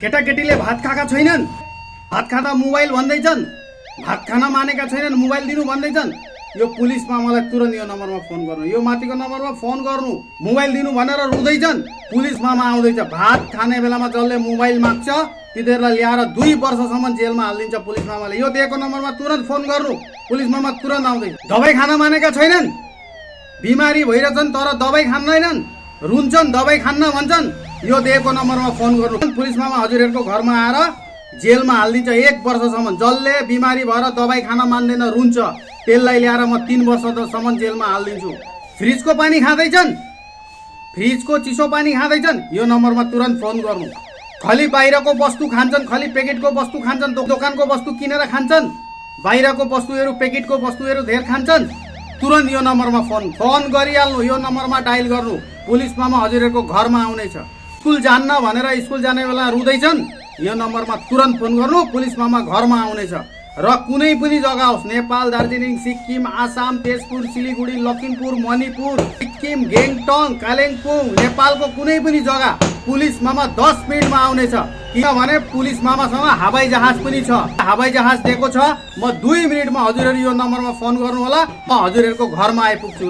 केटाकेटीले भात खाएका छैनन्, भात खाँदा मोबाइल भन्दैछन्, भात खान मानेका छैनन्, मोबाइल दिनु भन्दैछन्। यो पुलिसमा मलाई तुरन्त यो नम्बरमा फोन गर्नु, यो माथिको नम्बरमा फोन गर्नु। मोबाइल दिनु भनेर रुँदैछन्, पुलिस मामा आउँदैछ। भात खाने बेलामा जसले मोबाइल माग्छ तिनीहरूलाई ल्याएर 2 वर्षसम्म जेलमा हालिदिन्छ पुलिस मामाले। यो दिएको नम्बरमा तुरन्त फोन गर्नु, पुलिस मामा तुरन्त आउँदैछ। दबाई खान मानेका छैनन्, बिमारी भइरहेछन् तर दबाई खान्दैनन्, रुन्छन्, दबाई खान्न भन्छन्। यो दिएको नम्बरमा फोन गर्नु, पुलिस मामा हजुरहरूको घरमा आएर जेलमा हालिदिन्छ 1 वर्षसम्म। जसले बिमारी भएर दबाई खान मान्दैन, रुन्छ, त्यसलाई ल्याएर म 3 वर्षसम्म जेलमा हालिदिन्छु। फ्रिजको पानी खाँदैछन्, फ्रिजको चिसो पानी खाँदैछन्, यो नम्बरमा तुरन्त फोन गर्नु। खाली बाहिरको वस्तु खान्छन्, खाली प्याकेटको वस्तु खान्छन्, दोकानको वस्तु किनेर खान्छन्, बाहिरको वस्तुहरू प्याकेटको वस्तुहरू धेर खान्छन्, तुरन्त यो नम्बरमा फोन गरिहाल्नु। यो नम्बरमा डायल गर्नु, पुलिस मामा हजुरहरूको घरमा आउनेछ। स्कुल जान्न भनेर स्कुल जाने बेला रुँदैछन्, यो नम्बरमा तुरन्त फोन गर्नु, पुलिस मामा घरमा आउनेछ। र कुनै पनि जग्गा होस्, नेपाल, दार्जिलिङ, सिक्किम, आसाम, तेजपुर, सिलिगुडी, लखिमपुर, मणिपुर, सिक्किम, गेङटङ, कालिम्पोङ, नेपालको कुनै पनि जग्गा पुलिस मामा 10 मिनटमा आउनेछ। किनभने पुलिस मामासँग हवाई जहाज पनि छ, हवाई जहाज दिएको छ। म 2 मिनटमा हजुरहरू यो नम्बरमा फोन गर्नु होला, म हजुरहरूको घरमा आइपुग्छु।